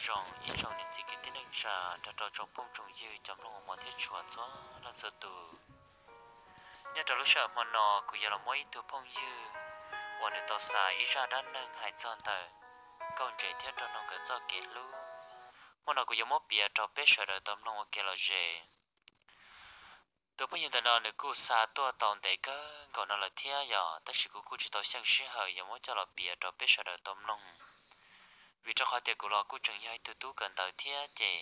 Zoo ib tsoom niam txiv kwv tij neej tsa nrog rau tsoom phooj tsoom ywg cov mloog uas hmov thiab tshua txhua leej txhua tus. Nyob rau lub sij hawm hmo no kuv yuav los muab ib tug phooj ywg uas nws tau xa ib zaj dab neeg hais txog ntawm nkauj ntses thiab nraug noog nkawd txoj kev hlub, hmo no kuv yuav muab piav rau peb sawv daws tau mloog ua kev lom zem. Tus phooj ywg ntawm no nws kuj xa tuaj tau ntev kawg nkaus no lawm thiab yom, tab sis kuv kuj tsis tau xyeej sij hawm yuav muab coj los piav rau peb sawv daws tau mloog, vim rau qhov tias kuv los kuj tseem yog ib tug tub kawm ntawv thiab ces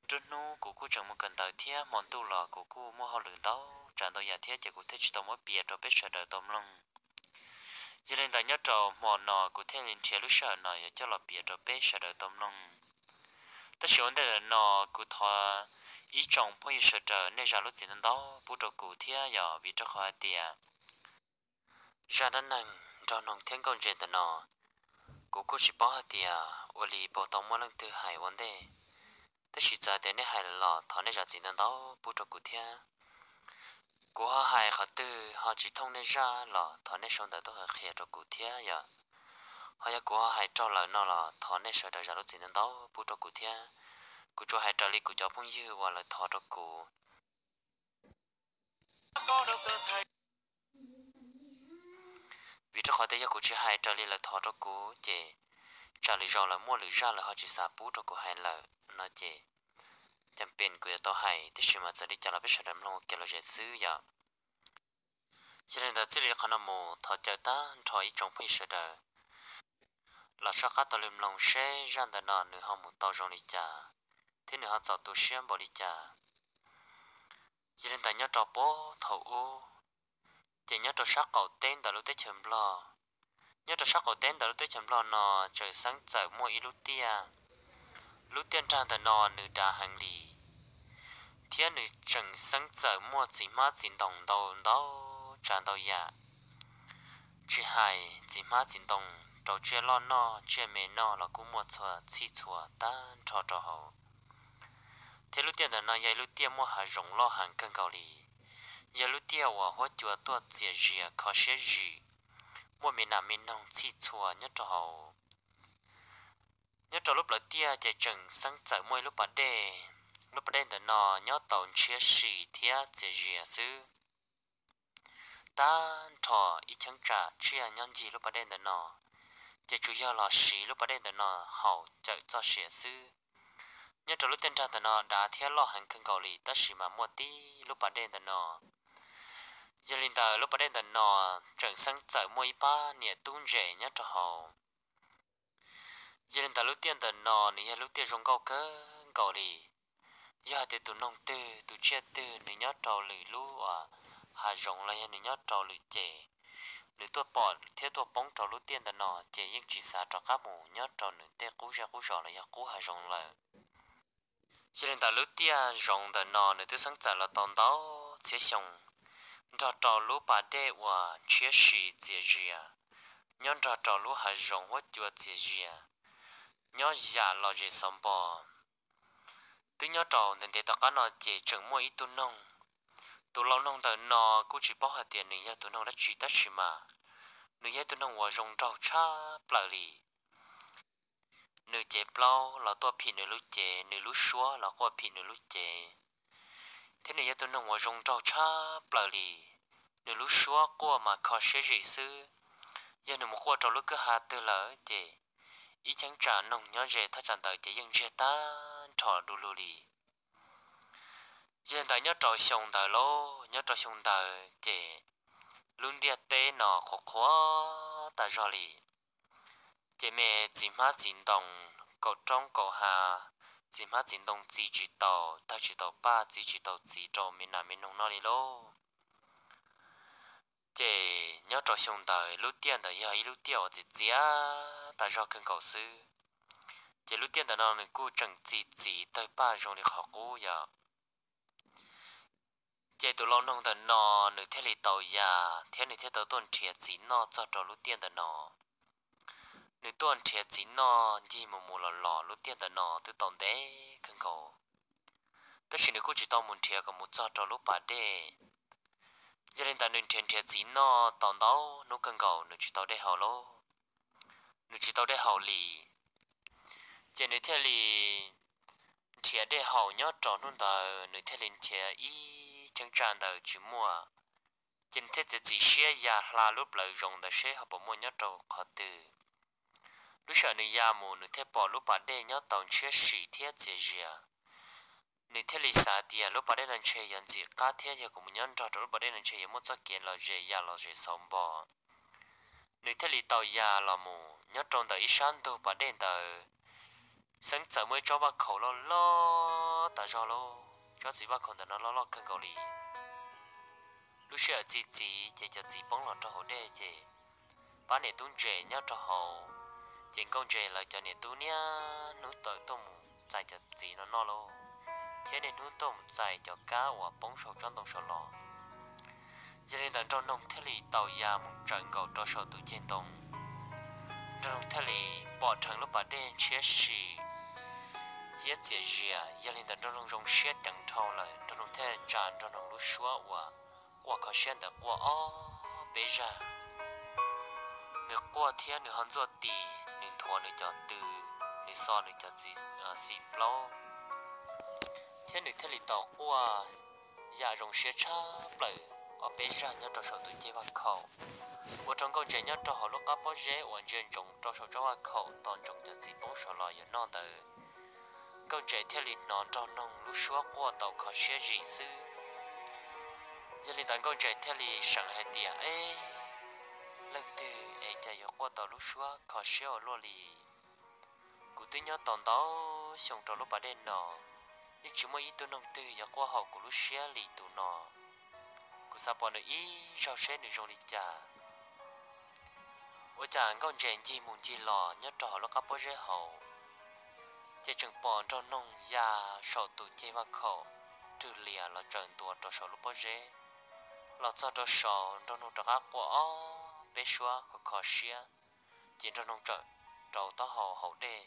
nruab hnub kuv kuj tseem mus kawm ntawv thiab hmo ntuj los kuv kuj muaj hauj lwm ntau tsav ntau yam thiab ces kuv thiaj tsis tau muab piav rau peb sawv daws tau mloog. Yog li ntawd nyob rau hmo no kuv thiaj li nrhiav lub sij hawm no yuav coj los piav rau peb sawv daws tau mloog. Tab sis ua ntej ntawm no kuv thov ib tsoom phooj ywg sawv daws nej zam lub txim ntau ntau pub rau kuv thiab yom, vim rau qhov hais tias zaj dab neeg nraug noog thiab nkauj ntses ntawm no kuv kuj tsis paub hais tias ua li puas tau muaj leej twg hais ua ntej. Tab sis txawm tias nej hais los thov nej zam txim ntau ntau pub rau kuv thiab. Kuv ho hais qhov twg ho tsis thooj nej zaj los thov nej sau ntawv tuaj qhia rau kuv thiab yom. Ho yog kuv ho hais raug lawm no los thov nej sawv daws zam lub txim ntau ntau pub rau kuv thiab. Kuv tsuas hais raws li kuv cov phooj ywg uas lawv thov rau kuv. Vim rau qhov tias yog kuv tsis hais raws li lawv thov rau kuv ces tsam lwm zaus lawv muaj lwm zaj lawv ho tsis xav pub rau kuv hais lawm no ces cas pes kuv yuav tau hais, tiam sis mas txawm li cas los peb sawv daws mloog ua kev lom zem xwb yom. Yog li ntawd txij li qhov no mus thov caw tag nrho ib tsoom phooj ywg sawv daws los soj qab taug lw mloog seb zaj ntawm no nws ho mus tau zoo li cas thiab nws ho txaus tu siab npaum li cas. Yog li ntawd nyob rau puag thaum ub, ces nyob rau sab qaum teb ntawm lub teb chaws Nplog, nyob rau sab qaum teb ntawm lub teb chaws Nplog no tseem xeeb txawm muaj ib lub tiaj. Lub tiaj nrag ntawm no nws dav heev li, thiab nws tseem xeeb txawm muaj txiv hmab txiv ntoo ntau ntau tsav ntau yam. Tsis hais txiv hmab txiv ntoo, rau tsiaj loj noj tsiaj me noj los kuj muaj txhua txhij txhua tag nrho rau hauv. Thiab lub tiaj ntawm no yog ib lub tiaj muaj hav zoov loj heev kawg nkaus li, yog lub tiaj uas huab cua tuaj txias zias kho siab zim, muaj me nas me noog txhij txhua nyob rau hauv. Nyob rau lub plawv tiaj ces tseem xeeb txawm muaj ib lub pas dej. Lub pas dej ntawm no nyob tau ntshiab si thiab txias zias xwb. Tag nrho ib cheeb tsam tsiaj nyob ncig lub pas dej ntawm no, ces tsuas yog los siv lub pas dej ntawm no haus cawm txoj sia xwb. Nyob rau lub tiaj nrag ntawm no dav thiab loj heev kawg nkaus li, tab sis mas muaj tib lub pas dej ntawm no. Yog li ntawd lub pas dej ntawm no tseem xeeb txawm muaj ib pab niam tub ntses nyob rau hauv. Yog li ntawd lub tiaj ntawm no nws yog lub tiaj zoo nkauj kawg nkaus li. Yog hais tias tus noog twg tus tsiaj twg nws nyob rau lwm lub hav zoov los yog nws nyob rau lwm ces, nws tuaj pom thiab tuaj poob rau lub tiaj ntawm no ces yeej tsis xav rov qab mus nyob rau nws tej qub zej qub zos los yog qub hav zoov lawm. Yog li ntawd lub tiaj zoov ntawm no nws twb xeeb txawm los tau ntau txhiab xyoo, nrog rau lub pas dej uas ntshiab si txias zias, nyob nrog rau lub hav zoov huab cua txias zias, nyob yam los zes xov npo. Twb nyob rau ntev ntev tom qab no ces tseem muaj ib tug noog. Tus lau noog ntawm no kuj tsis paub hais tias nws yog tus noog dab tsi tab sis mas nws yog ib tug noog uas zoo nraug tshaj plaws li. Nws cev plaub los tuaj phim nws lub cev, nws lub suab los quaj phim nws lub cev. Thiab nws yog tus noog uas zoo nraug tshaj plaws li. Nws lub suab quaj mas kho siab zim xwb. Yog nws mus quaj rau lub kwj ha twg lawm ces ib cheeb tsam noog nyob ze thaj tsam ntawd ces yeej ntsiag tag nrho du lug li. Yog li ntawd nyob rau xyoo ntawd lauj, nyob rau xyoo ntawd ces lub ntiaj teb no qhuav qhuav tas zog li. Ces me txiv hmab txiv ntoo, kaum roob kaum hav, txiv hmab txiv ntoo txi tsis tau, tawg tsis tau paj, txi tsis tau txiv rau me nas me noog noj li lauj. Ces nyob rau xyoo ntawd lub tiaj ntawd yog ib lub tiaj uas txias txias tas zog kawg nkaus xwb. Ces lub tiaj ntawm no nws kuj tseem txi txiv tawg paj zoo li qhov qub yom. Ces tus lau noog ntawm no nws thiaj li tau ya thiab nws thiaj tau tuaj nrhiav txiv noj txog rau lub tiaj ntawm no. Nws tuaj nrhiav txiv noj ncig mus mus los los lub tiaj ntawm no twb tau ntev kawg nkaus, tab sis nws kuj tsis tau mus nrhiav kom mus txog rau lub pas dej. Yog li ntawd nws nrhiav nrhiav txiv noj tau ntau hnub kawg nkaus nws tsis tau dej haus lauj. Nws tsis tau dej haus li. Ces nws thiaj li nrhiav dej haus nyob rau hnub ntawd, nws thiaj li nrhiav ib cheeb tsam ntawd tsis muaj, ces nws thiaj txiav txim siab ya hla lub plawv zoov ntawd seb ho puas muaj nyob rau qhov twg. Lub sij hawm nws ya mus, nws thiaj pom lub pas dej nyob tau ntshiab sim thiab txias zias. Nws thiaj li xav tias lub pas dej no ntshe yuav ntxim qab thiab yog kuv mus nyob nrog rau lub pas dej no ntshe yuav muaj txoj kev lom zem, ya lom zem xauv npo. Nws thiaj li tau ya los mus nyob rau ntawm ib sab ntug pas dej ntawd, xeeb txawm muaj ib tsob vaj khaum loj loj tas zog lauj. Tsob txiv vaj khaum ntawm no loj loj kawg nkaus li. Lub sij hawm txi txiv ces cov txiv poob los rau hauv dej ces pab niam tub ntses nyob rau hauv, ces nkauj ntses lawv cov niam tub niaj hnub tawm tuaj mus txais cov txiv no noj lauj, thiab niaj hnub tuaj mus txais cov kab uas poob saum tsob ntoo saud los. Yog li ntawd nraug noog thiaj li tau ya mus tsaws nkaus rau saum tus ceg ntoo. Nraug noog thiaj li pom dheev lub pas dej ntshiab sim thiab txias zias. Yog li ntawd nraug noog zoo siab ceev dhau lawm, nraug noog thiaj tsa nraug noog lub suab uas quaj kho siab ntawd quaj ob peb zag. Nws quaj thiab nws ho ntxuaj tis, nws nthuav nws cov tw, nws xo nws cov txiv xim plaub, thiab nws thiaj li tau quaj yam zoo siab tshaj plaws ob peb zag nyob rau saum tus ceg vaj khaum, ua rau nkauj ntses nyob rau hauv lub qab pob zeb uas ntsia ntsoov rau saum tsob vaj khaum tos ntsoov cov txiv poob saud los yuav noj ntawd. Nkauj ntses thiaj li hnov nraug noog lub suab quaj tau kho siab zim xwb. Yog li ntawd nkauj ntses thiaj li seev hais tias, Eb, leej twg es cas yuav quaj tau lub suab kho siab ua luaj li? Kuv twb nyob tau ntau xyoo rau lub pas dej no, yeej tsis muaj ib tug noog twg yuav quaj haum kuv lub siab li tus no. Kuv xav pom nws ib zaug seb nws zoo li cas. Ua cas nkauj ntses ncig mus ncig los nyob rau hauv lub qab pob zeb hauv, ces tseem pom nraug noog ya saum tus ceg vaj khaum rwg lias los tsaws ntua rau saum lub pob zeb. Los txog rau saud nraug noog rov qab quaj ob peb suab kho kho siab, ces nraug noog txawm rau taub hau haus dej,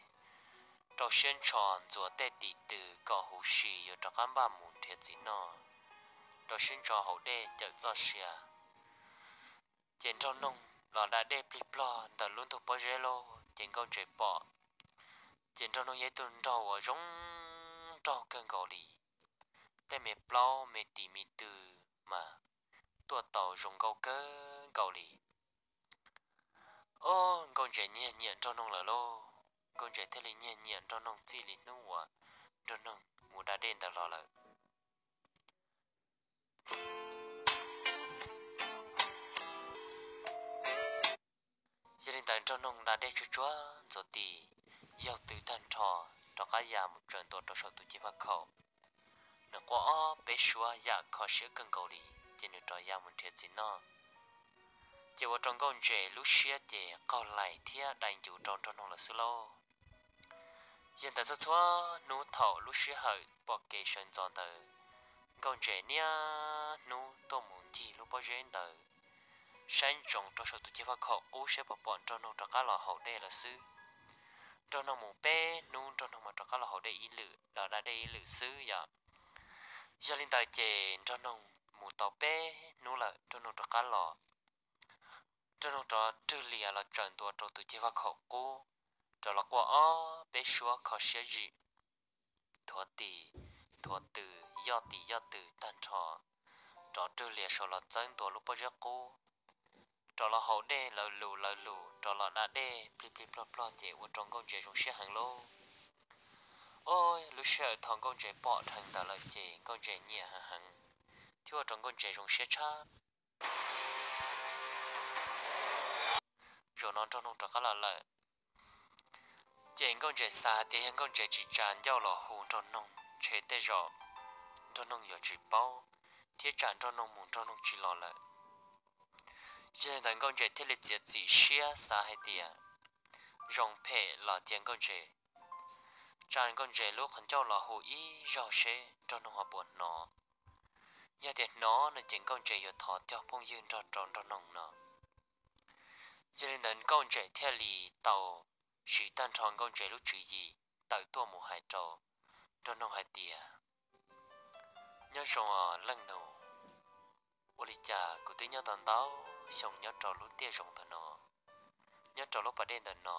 rau siab ntso ntxuav tej tis tw kom huv si yuav rov qab npaj mus nrhiav txiv noj, rau siab ntso haus dej cawm txoj sia. Ces nraug noog los da dej plig plog ntawm lub ntug pob zeb lauj, ces nkauj ntses pom, ces nraug noog yog ib tug nraug uas zoo nraug kawg nkaus li. Tej me plaub me tis me tw mas tuaj tau zoo nkauj kawg nkaus li. Ob, nkauj ntses nyiag nyiam nraug noog lawm lauj. Nkauj ntses thiaj li nyiag nyiam nraug noog txij li hnub uas nraug noog mus da dej ntawd los lawm. Yog li ntawd nraug noog da dej tsuag tsuag ntxuav tis, yaug tw tag nrho, rov qab ya mus tsaws ntua rau saum tus ceg vaj khaum. Nws quaj ob peb suab yam kho siab kawg nkaus li, ces nws rov ya mus nrhiav txiv noj. Ces ua rau nkauj ntses lub siab ces qaug lais thiab dai ncuv rau nraug noog lawm xwb lauj. Yog ntawd txhua txhua hnub thaum lub sij hawm pom kev sawv ntxov ntawd, nkauj ntses niaj hnub tuaj mus ncig lub pob zeb ntawd, saib ntsoov rau saum tus ceg vaj khaum qub seb puas pom nraug noog rov qab los haus dej lawm xwb. Nraug noog mus peb hnub nraug noog mas rov qab los haus dej ib lwm, los da dej ib lwm xwb yom. Yog li ntawd ces nraug noog mus tau peb hnub lawm nraug noog rov qab los. Nraug noog rov rwg lias los tsaws ntua rau tus ceg vaj khaum qub, rov los quaj ob peb suab kho siab zim, nthuav tis nthuav tw, yoj tis yoj tw tag nrho, rov rwg lias saum los txawb ntua lub pob zeb qub, rov los haus dej lawv lus lawv lus, rov los da dej plig plig plog plog ces ua rau nkauj ntses zoo siab heev lauj. Ob, lub sij hawm thaum nkauj ntses pom dheev ntawd lawm ces nkauj ntses nyiam heev heev, thiab ua rau nkauj ntses zoo siab tshaj. Zaum no nraug noog rov qab los lawm, ces nkauj ntses xav tias yog nkauj ntses tsis tsa ncauj los hu nraug noog ntshe tej zaum nraug noog yuav tsis paub, thiab tsam nraug noog mus nraug noog tsis los lawm. Yog li ntawd nkauj ntses thiaj li txiav txim siab xav hais tias zoo phem los cia nkauj ntses, tsa nkauj ntses lub qhov ncauj los hu ib zaug seb nraug noog ho puas hnov. Yog tias hnov no ces nkauj ntses yuav thov cog phooj ywg nrog rau nraug noog no. Yog li ntawd nkauj ntses thiaj li tau siv tag nrho nkauj ntses lub tswv yim tawm tuaj mus hais rau nraug noog hais tias, nyob zoo os leej nus, ua li cas kuv twb nyob tau ntau xyoo nyob rau lub tiaj zoov ntawm no, nyob rau lub pas dej ntawm no,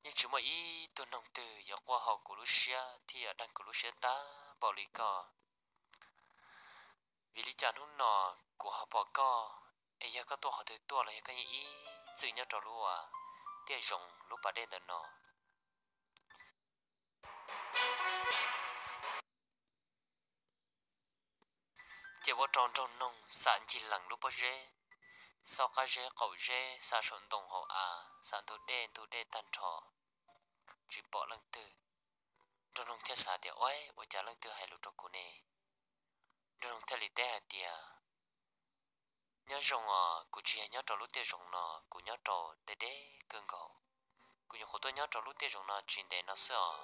Yeej tsis muaj ib tug noog twg yuav quaj haum kuv lub siab thiab yuav deeg kuv lub siab tag npaum li koj. Vim li cas hnub no kuv ho pom koj, es yog koj tuaj qhov twg tuaj los yog koj yeej ib txwm nyob rau lub uas tiaj zoov lub pas dej ntawm no? Ces ua rau nraug noog xam ncig lees lub pob zeb, xauj qab zeb qaum zeb, xa saum ntoo hauv av, xa ntug dej ntug dej tag nrho, tsis pom leej twg. Nraug noog thiaj xav tias, Ua, ua cas leej twg hais lus rau kuv ne? Nraug noog thiaj li teb hais tias, Nyob zoo os, kuv tsis yog nyob rau lub tiaj zoov no, kuv nyob rau deb deb kawg nkaus. Kuv nyuam qhuav tuaj nyob rau lub tiaj zoov no tsis ntev no xwb os.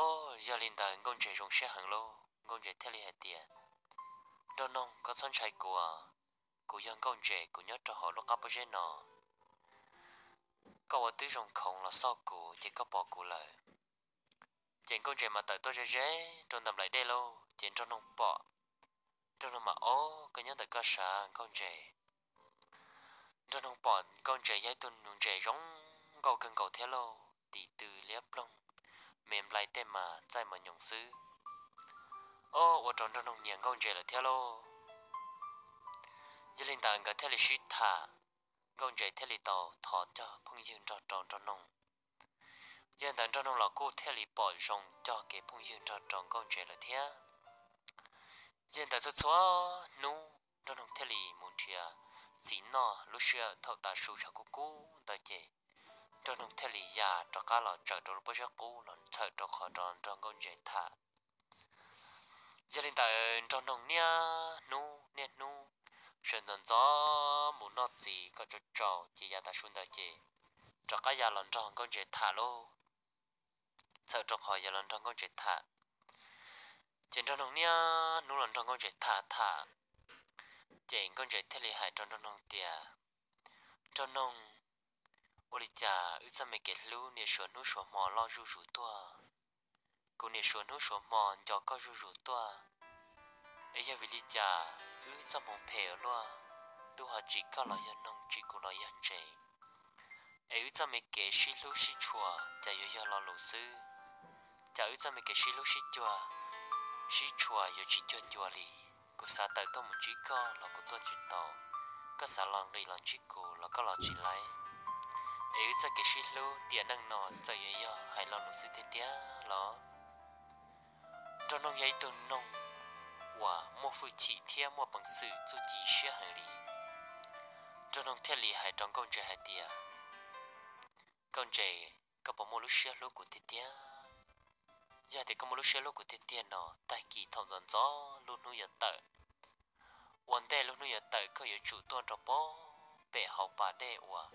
Os, yog li ntawd nkauj ntses zoo siab heev lauj. Nkauj ntses thiaj li hais tias, Nraug noog, koj txhob ntshai kuv, kuv yog nkauj ntses, kuv nyob rau hauv lub qab pob zeb no. Koj ua twb zoo khoov los xauj kuv ces koj pom kuv lawm. Ces nkauj ntses mas tawm tuaj ze ze rau ntawm nplaim dej lauj, ces nraug noog pom. Nraug noog mas, Os, koj nyob ntawm koj sav, nkauj ntses. Nraug noog pom nkauj ntses yog ib tug nuv ntses zoo nkauj kawg nkaus thiab lauj, tis tw liab ploog, me nplai tej mas txaij mas nyoos xwb. Os, ua rau nraug noog nyiam nkauj ntses lawm thiab lauj. Yog li ntawd nkawd thiaj li sib tham, nkauj ntses thiaj li tau thov cog phooj ywg nrog rau nraug noog. Yog li ntawd nraug noog los kuj thiaj li pom zoo cog kev phooj ywg nrog rau nkauj ntses lawm thiab. Yog li ntawd txhua txhua hnub nraug noog thiaj li mus nrhiav txiv noj lub sij hawm thaum tav su tshav kub kub ntawd ces nraug noog thiaj li ya rov qab los tsaws rau lub pob zeb qub los txhawm rau qhov rau nrog nkauj ntses tham. Yog li ntawd nraug noog niaj hnub niaj hnub sawv ntxov ntxov mus noj txiv kom tsau tsau ces yav tav su ntawd ces rov qab ya los nrog nkauj ntses tham lauj. Txhawm rau qhov ya los nrog nkauj ntses tham, ces nraug noog niaj hnub los nrog nkauj ntses tham tham, ces nkauj ntses thiaj li hais rau nraug noog tias, Nraug noog, ua li cas wb txoj me kev hlub niaj suav hnub suav hmo loj zuj zus tuaj? Kuv niaj suav hnub suav hmo nco koj zuj zus tuaj, es yog vim li cas wb txoj hmoov phem ua luaj, twb ho tsim koj los yog noog, tsim kuv los yog ntses, es wb txoj me kev sib hlub sib tshua cas yuav yog lo lus xwb? Cas wb txoj me kev sib hlub sib cuag, sib tshua yuav tsis cuag ncua li? Kuv xav tawm tuaj mus ntsib koj los kuv tuaj tsis tau, koj xav los nqis los ntsib kuv los koj los tsis laib, es wb txoj kev sib hlub tiam neej no txawm yuav yog hais lo lus xwb tiag tiag los? Nraug noog yog ib tug noog uas muaj hwj chim thiab muaj peev xwm txuj ci siab heev li. Nraug noog thiaj li hais rau nkauj ntses hais tias, Nkauj ntses, koj puas muaj lub siab hlub kuv tiag tiag? Yog tias koj muaj lub siab hlub kuv tiag tiag no, tag kis thaum ntxov ntxov lub hnub yuav tawm, ua ntej lub hnub yuav tawm koj yuav tsum tuaj rau pem hauv pas dej uas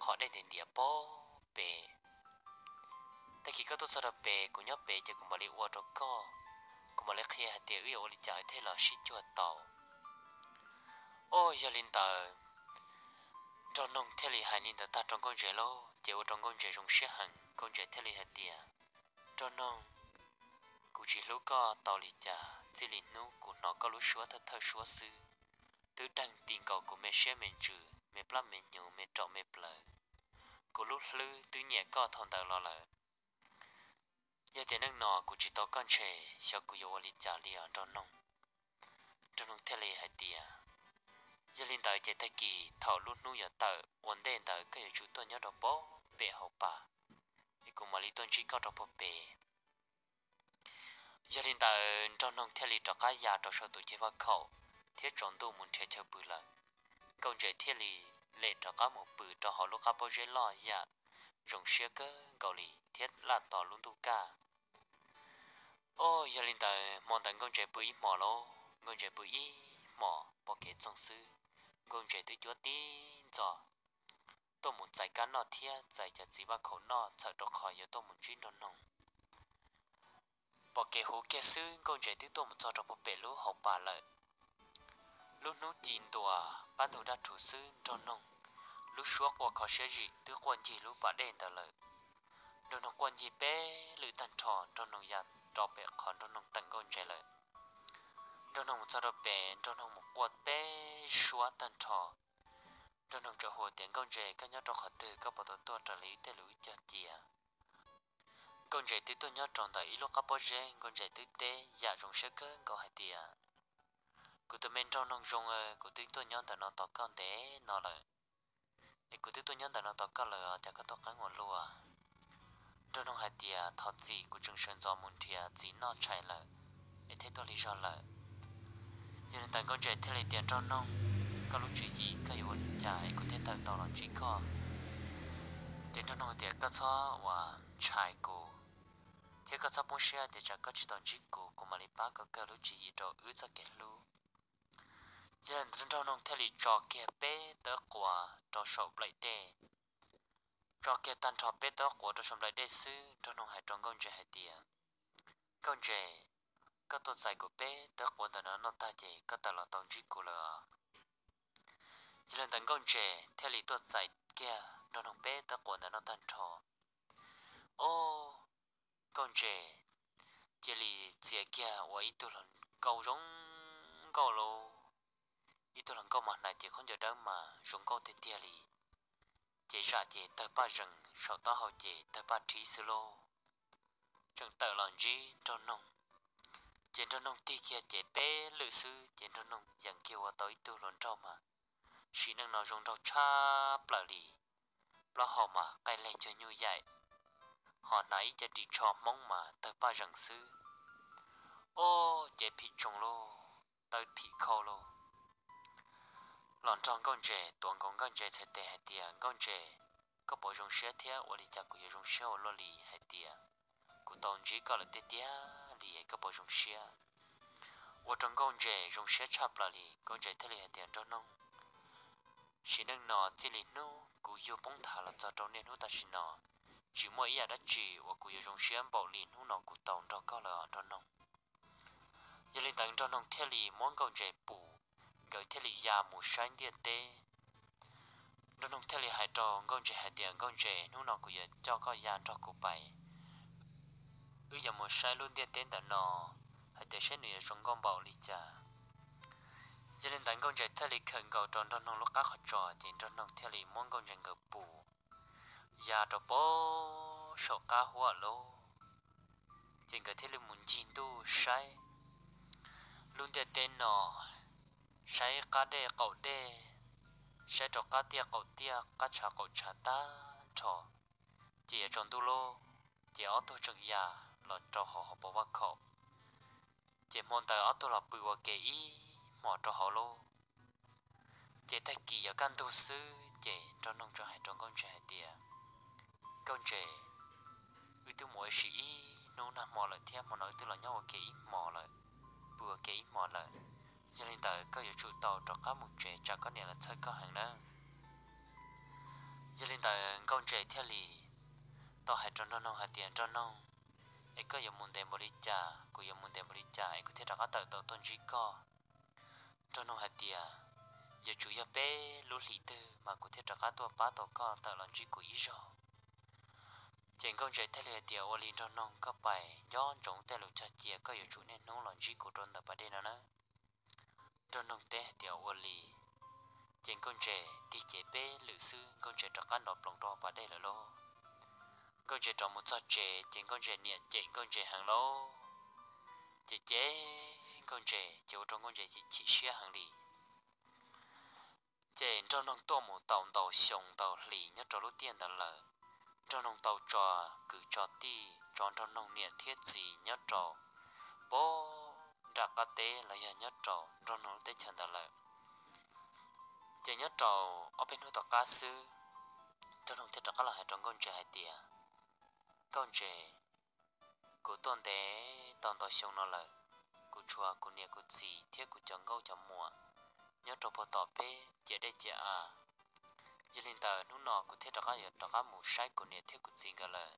qhov dej ntiav ntiav pem. Tag kis koj tuaj txog rau pem, kuv nyob pem ces kuv mam li ua rau koj, kuv mam li qhia hais tias wb yuav ua li cas thiaj los sib cuag tau. Os, yog li ntawd nraug noog thiaj li hais li ntawd tag rau nkauj ntses lauj, ces ua rau nkauj ntses zoo siab heev. Nkauj ntses thiaj li hais tias, Nraug noog, kuv tsis hlub koj tau li cas, txij li hnub kuv hnov koj lub suab thawj thawj suab xwb, twb deeg ti nkaus kuv me siab me ntsws, me plab me hnyuv, me raum me plawv. Kuv lub hlwb twb nyiam koj thaum ntawd los lawm. Yog tias neej no kuv tsis tau koj ntshe xyov kuv yuav ua li cas li os nraug noog. Nraug noog thiaj li hais tias, Yog li ntawd ces tag kis thaum lub hnub yuav tawm ua ntej ntawd koj yuav tsum tuaj nyob rau pem hauv pas, es kuv mam li tuaj ntsib koj rau puag pem. Yog li ntawd nraug noog thiaj li rov qab ya rau saum tus ceg vaj khaum thiab tsaus ntuj mus nrhiav chaw pw lawm. Nkauj ntses thiaj li lem rov qab mus pw rau hauv lub qab pob zeb loj yam zoo siab kawg nkaus li thiab laj tos lub ntuj kaj. Os, yog li ntawd hmo ntawd nkauj ntses pw ib hmos lauj, nkauj ntses pw ib hmos pom kev txoog xwb, nkauj ntses twb cuab tib ntxos tuaj mus txais kab noj thiab txais cov txiv vaj khaum noj txhawm rau qhov yuav tuaj mus ntsib nraug noog. Pom kev huv kiag xwb nkauj ntses twb tuaj mus txog rau puag pem lub hauv pas lawm. Lub hnub ci ntuas qab ntug dab rhuv xwb nraug noog lub suab quaj kho siab zim twb quaj ncig lub pas dej ntawd lawm. Nraug noog quaj ncig peb lwm tag nrho, nraug noog ya rau pem qhov nraug noog teem nkauj ntses lawm. Nraug noog mus txog rau pem, nraug noog mus quaj peb suab tag nrho, Nraug Noog txawm hu tias, Nkauj Ntses, koj nyob rau qhov twg, koj puas tau tuaj raws li wb tej lus wb cog cia? Nkauj Ntses twb tuaj nyob rau ntawm ib lub qab pob zeb, Nkauj Ntses twb teb yam zoo siab kawg nkaus hais tias, Kuv tus me Nraug Noog zoo, kuv twb tuaj nyob ntawm no tos koj ntev no lawm, es kuv twb tuaj nyob ntawm no tos koj lawm, cas koj tuaj qeeb ua luaj? Nraug Noog hais tias, Thov txim, kuv tseem sawv ntxov mus nrhiav txiv noj tshais lawm, es thiaj tuaj lig zog lawm. Yog li ntawd Nkauj Ntses thiaj li tias, Nraug Noog, koj lub tswv yim koj yuav ua li cas es kuv thiaj tawm tau los ntsib koj? Ces Nraug Noog tias, Koj txhob ua ntshai kuv, thiab koj txhob poob siab tias tsam koj tsis tau ntsib kuv, kuv mam li pab koj kawg lub tswv yim rau wb txoj kev hlub. Yog li ntawd Nraug Noog thiaj li tso kiag peb tawb quav rau saum nplaim dej. Tso kiag tag nrho peb tawb quav rau saum nplaim dej xwb, Nraug Noog hais rau Nkauj Ntses hais tias, Nkauj Ntses, koj tuaj txais kuv peb tawb quav ntawm no noj tag ces koj tawm los tau ntsib kuv lawm. Yog li ntawd Nkauj Ntses thiaj li tuaj txais kiag Nraug Noog peb tawb quav ntawm no tag nrho. Ob, Nkauj Ntses cia li txia kiag ua ib tug hluas nkauj zoo nkauj lauj. Ib tug hluas nkauj mas hnav cev khaub ncaws dawb mas zoo nkauj tiag tiag li. Ces zam ces tawg paj zees, saum taub hau ces tawg paj rhib xwb lauj. Tseem tawm los ntsib Nraug Noog, ces Nraug Noog tig kiag ces peb lwm xwb ces Nraug Noog yeem kiag ua tau ib tug hluas nraug mas sim neej no zoo nraug tshaj plaws li. Plaub hau mas qaij leg cuag nyuj yaim, ho hnav ib co ris tsho Hmoob mas tawg paj zees xwb. Ob, cev phim tsoo lauj, tawb phim khau lauj. Los nrog Nkauj Ntses, tuav nkaus Nkauj Ntses txhais tes hais tias, Nkauj Ntses, koj puas zoo siab thiab? Ua li cas kuv yuav zoo siab ua luaj li hais tias kuv tau ntsib koj lawm tiag tiag li, koj puas zoo siab? Ua rau Nkauj Ntses zoo siab tshaj plaws li. Nkauj Ntses thiaj li hais tias, Nraug Noog, sim neej no txij li hnub kuv yug poob nthav los txog rau niaj hnub tam sim no, tsis muaj ib yam dab tsi uas kuv yuav zoo siab npaum li hnub no kuv tau nrog koj lawm os Nraug Noog. Yog li ntawd Nraug Noog thiaj li muab Nkauj Ntses pum, nkawd thiaj li ya mus saib ntiaj teb. Nraug Noog thiaj li hais rau Nkauj Ntses hais tias, Nkauj Ntses, hnub no kuv yuav coj koj ya nrog kuv pais, wb yuav mus saib lub ntiaj teb ntawm no hais tias saib nws yuav zoo nkauj npaum li cas. Yog li ntawd Nkauj Ntses thiaj li khawm nkaus rau Nraug Noog lub qab qhov tso, ces Nraug Noog thiaj li muab Nkauj Ntses nkawd pum ya rau pem saum qab huab lauj. Ces nkawd thiaj li mus ncig ntuj saib lub ntiaj teb no, saib qab dej qaum dej, saib rau qab tiaj qaum tiaj, qab tshav qaum tshav tag nrho. Ces yuav tsaus ntuj lauj, ces ob tug tseem ya los rau hauv hauv paus vaj khaum. Ces hmo ntawd ob tug los pw ua ke ib hmos rau hauv lauj. Ces tag kis yuav kaj ntug xwb ces Nraug Noog txawm hais rau Nkauj Ntses hais tias, Nkauj Ntses, wb twb mus ua si ib hnub nag hmo lawm thiab hmo no wb twb los nyob ua ke ib hmos lawm, pw ua ke ib hmos lawm. Yog li ntawd koj yuav tsum tau rov qab mus tsev, tsam koj niam los txhawj koj heev nawb. Yog li ntawd Nkauj Ntses thiaj li tau hais rau Nraug Noog hais tias, Nraug Noog, es koj yuav mus ntev npaum li cas, kuv yuav mus ntev npaum li cas es kuv thiaj rov qab tawm tau tuaj ntsib koj? Nraug Noog hais tias, Yuav tsum yog peb lub hlis twg mas kuv thiaj rov qab tuaj pab tau koj tawm los ntsib kuv ib zaug. Ces Nkauj Ntses thiaj li hais tias, Ua li Nraug Noog, koj pais nco ntsoov tej lus cog cia, koj yuav tsum niaj hnub los ntsib kuv rau ntawm pas dej no nawb. Nraug Noog teb hais tias, Ua li. Ces Nkauj Ntses tig cev peb lwm xwb Nkauj Ntses rov qab nrov ploos rau pas dej lawm lauj. Nkauj Ntses rov mus txog tsev ces Nkauj Ntses niam cem Nkauj Ntses heev lauj. Ces cem Nkauj Ntses ces ua rau Nkauj Ntses chim siab heev li. Ces Nraug Noog tuaj mus tau ntau xyoo ntau hlis nyob rau lub tiaj ntawd lawm. Nraug Noog tau tso kwv tso tij, tso Nraug Noog niam thiab txiv nyob rau pem nram qab teb los yog nyob rau Nraug Noog lub teb chaws ntawd lawm. Ces nyob rau ob peb hnub tom qab xwb, Nraug Noog thiaj rov qab los hais rau Nkauj Ntses hais tias, Nkauj Ntses, kuv tuaj ntev tau ntau xyoo no lawm, kuv tshuav kuv niam kuv txiv thiab kuv cov nkauj cov muam nyob rau puag tom peb ciam dej ciam av. Yog li ntawd hnub no kuv thiaj rov qab yuav rov qab mus saib kuv niam thiab kuv txiv nkawd lawm.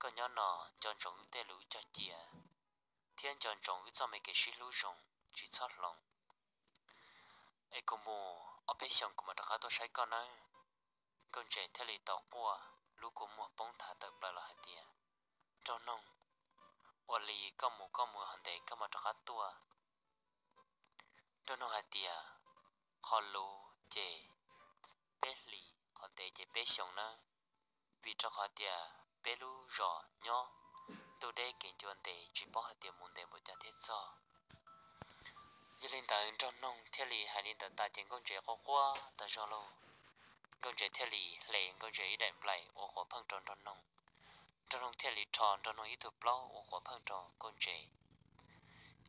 Koj nyob no nco ntsoov wb tej lus wb cog cia, thiab nco ntsoov wb txoj me kev sib hlub zoo, tsis txhob hloov. Es kuv mus ob peb xyoos kuv mam rov qab tuaj saib koj nawb. Nkauj Ntses thiaj li tau quaj lub kua muag poob nthav tawm plaws los hais tias, Nraug Noog, ua li koj mus koj mus ho ntev koj mam rov qab tuaj. Nraug Noog hais tias, Qhov lus ces peb hlis, qhov ntev ces peb xyoos nawb, vim rau qhov tias peb lub zos nyob ntuj deb kev ncua ntev tsis paub hais tias mus ntev npaum cas thiaj txog. Yog li ntawd Nraug Noog thiaj li hais li ntawd tas ces Nkauj Ntse quaj quaj tag zog lauj. Nkauj Ntse thiaj li hle Nkauj Ntse ib daim nplaim ua quav pheej rau Nraug Noog. Nraug Noog thiaj li rho Nraug Noog ib tug plaub ua quav pheej rau Nkauj Ntse.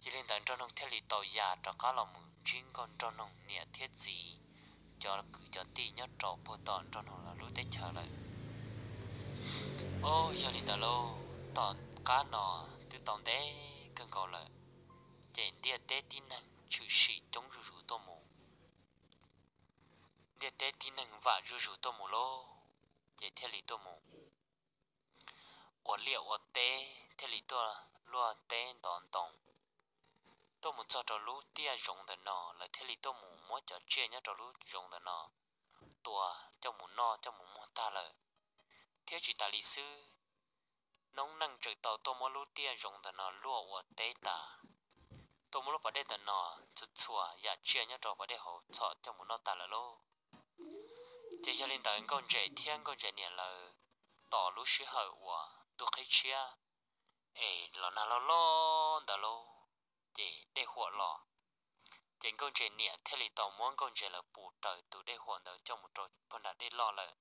Yog li ntawd Nraug Noog thiaj li tau ya rov qab los mus ntsib Nkauj Nraug Noog niam thiab txiv, cov kwv cov tij nyob rau puag tom Nraug Noog lawv lub teb chaws lawm. Au, yog li ntawd lauj, tom qab no twb tau ntev kawg nkaus lawm, ces ntiaj teb tib neeg tshwm sim coob zuj zus tuaj mus. Ntiaj teb tib neeg vam zuj zus tuaj mus lauj, ces thiaj li tuaj mus ua liaj ua teb, thiaj li tuaj luaj teb ntov ntoo, tuaj mus txog rau lub tiaj zoov ntawm no, lawv thiaj li tuaj mus muab cov tsiaj nyob rau lub zoov ntawm no tua coj mus noj coj mus muag tag lawm. Thiab tsis tas li xwb, noob neej tseem tau tuaj muab lub tiaj zoov ntawm no luaj ua teb tas, tuaj muab lub pas dej ntawm no txhua txhua yam tsiaj nyob rau pas dej hauv txhom coj mus noj tas lawm lauj. Ces yog li ntawd Nkauj Ntse thiab Nkauj Ntse niam lawv tos lub sij hawm uas ntuj qhib tshiab es los nag loj loj ntawd lauj, ces dej huam los, ces Nkauj Ntse niam thiaj li tau muab Nkauj Ntse lawv pus raws tus dej huam ntawd coj mus rau puag nram dej loj lawm.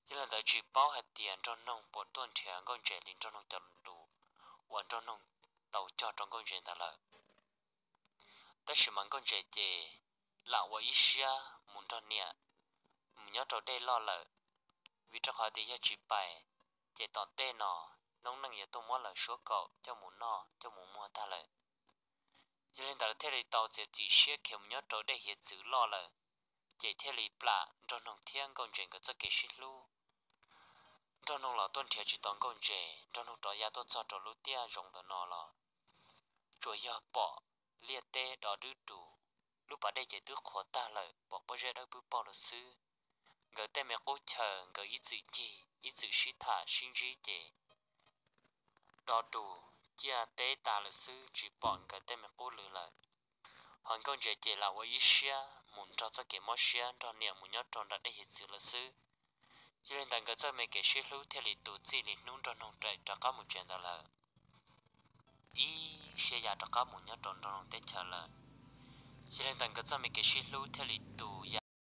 Yog li ntawd tsis paub hais tias Nraug Noog puas tuaj nrhiav Nkauj Ntse li Nraug Noog cov lus uas Nraug Noog tau cog rau Nkauj Ntse ntawd lawm. Tab sis mas Nkauj Ntse ces lam ua ib siab mus nrog niam mus nyob rau dej loj lawm, vim rau qhov tias yog tsis pais, ces tom tej no noob neej yuav tuaj muab lawv suab kaum coj mus noj coj mus muag tag lawm. Yog li ntawd thiaj li tau txiav txim siab khiav mus nyob rau dej hiav txwv loj lawm, ces thiaj li plam Nraug Noog thiab Nkauj Ntse nkawd txoj kev sib hlub. Nraug Noog los tuaj nrhiav tsis tau Nkauj Ntse, Nraug Noog rov ya tuaj txog rau lub tiaj zoov ntawm no los tsuas yog pom liaj teb dov dub dus, lub pas dej ces twb qhuav tag lawm, pom pob zeb dawb pwb paug lawm xwb. Nkawd tej me qub chaw nkawd ib txwm ncig ib txwm sib tham sib ntsib ces dov dus ciaj teb tas lawm xwb, tsis pom nkawd tej me qub lwm lawm. Ho Nkauj Ntse ces lam ua ib siab mus nrog txoj kev mob siab nrog niam mus nyob rau nram dej hiav txwv lawm xwb. Yog li ntawd nkawd txoj me kev sib hlub thiaj li tu txij li hnub Nraug Noog rov qab mus tsev ntawd lawm, ib siab ya rov qab mus nyob rau Nraug Noog teb chaws lawm. Yog li ntawd nkawd txoj me kev sib hlub thiaj li tu